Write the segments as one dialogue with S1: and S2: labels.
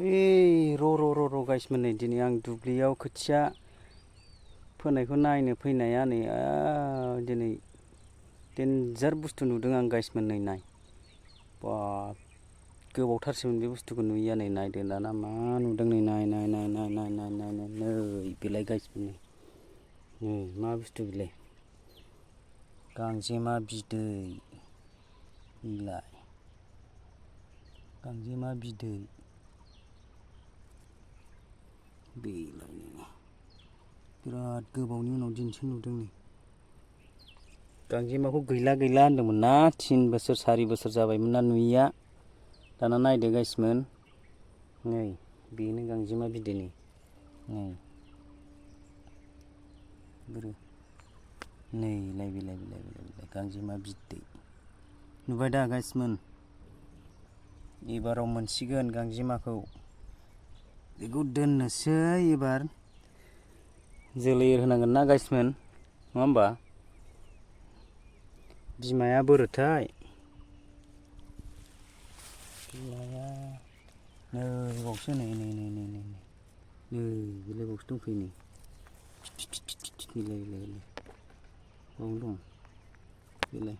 S1: र' गाइसमोन नै दिनै आं दुब्लियाव खोथिया फोनायखौ नायनो फैनाया नै दिनै डेन्जार बुस्थु नुदों आं गाइसमोन नै नाय बाब गोबावथारसैमोन बे बुस्थुखौ नुयैया नै नायदो दाना मा नुदों नै नाय बेलाय गाइसमोन नै मा बुस्थु बेलाय गांजेमा बिदै बेलाय गांजेमा बिदै बेलाय बिराद गोबावनि उनाव दिनैसो नुदों नै गांजेमाखौ गैला होनदोंमोन ना 3 बोसोर 4 बोसोर जाबायमोन ना नुयैया दाना नायदो गाइसमोन नै बेनो गांजेमा बिदै नै नैलाय बेलाय गांजेमा बिदै नुबाय दा गाइसमोन एबाराव मोनसिगोन गांजेमाखौ बेखौ दोननोसै एबार जोलै होनांगोन ना गाइसमोन नङा होमबा बिमाया बोरोथाय बिमाया नै बावसो नै बेलाय बावसो दंफैयो नै बेलाय बावनो दं बेलाय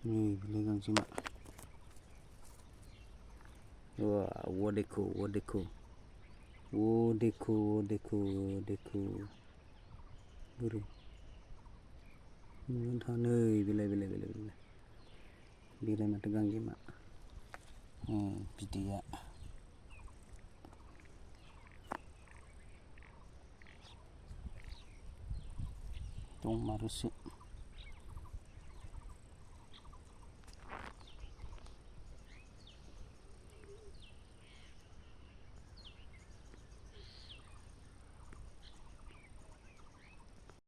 S1: बेलाय गांजेमा वो देखो बोरो नुनो थाङा नै बेलाय माथो गांजेमा बिदैया दंमारोसो